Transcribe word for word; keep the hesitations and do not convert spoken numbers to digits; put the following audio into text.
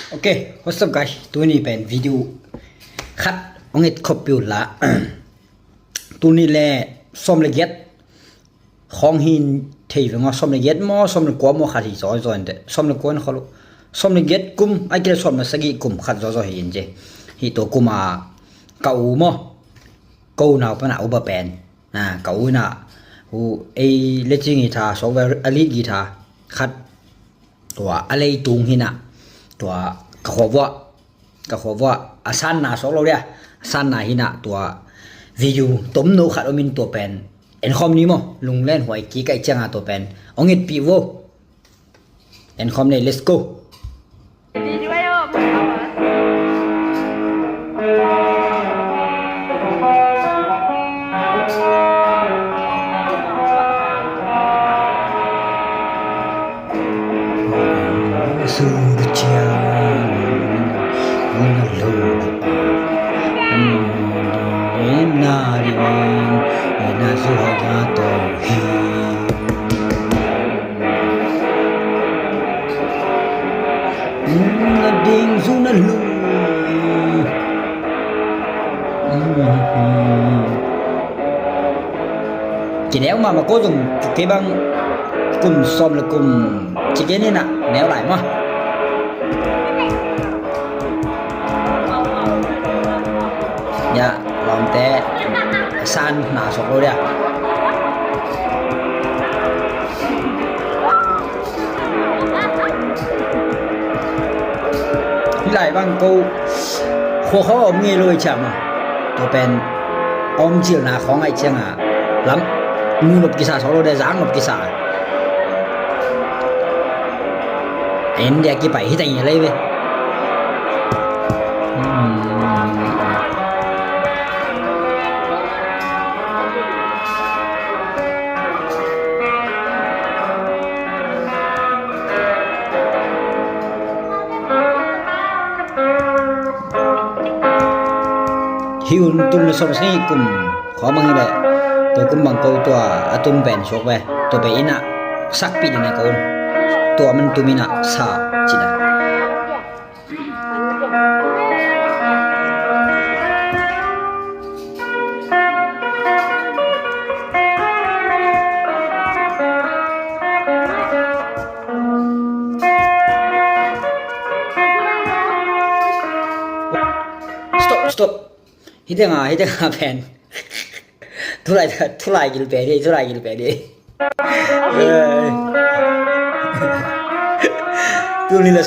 Ok, what's up guys? Tuni pen video khat ong et khop piu la. Tuni le sawm le giat khong hin thei ve ngo, sawm le giat maw, sawm le kua maw, khat hi zaw zaw ente. Sawm le kua na kholo. Sawm le giat kum, ai kile sawm le sagih kum khat zaw zaw hi in je. Hi to kum a ka u maw. Ko nau pana uba pen. Na, ka u na. U ei le ching hi tha, software a lead gi tha. Khat tua a leitung hinah, tua ka khuavuah, ka khuavuah a sanna sawk lo dia, a sanna hinah tua video tomno khat omin tua pen enkhawm ni maw, lunglen huai kik ai cianga tua pen ong itpih vo. Enkhawm nei, let's go. Na ding zu na lu. Ci neu mama ko zong kei bang kum sawm le kum ci gen inah neu lai maw. Ya, lawmte san na sawk lo dia. Hih lai bang ko khua khaw om ngei lo i ciam a, tua pen a om cilna khawng aih cianga lam nu nop kisa sawk lo de, zang nop kisa. India kipai hi teng hi lei ve. Hi un tul na sawm sini kum khawmang hi le, tua kum bang ko tua a tum pen suak ve, tua pen inah sakpih ding ne ko un. Tua man tum inah sa cina. Stop, stop. Hitenga, hitenga pen. Tulai, tulai gil pen hi, tulai gil pen hi. Tuni la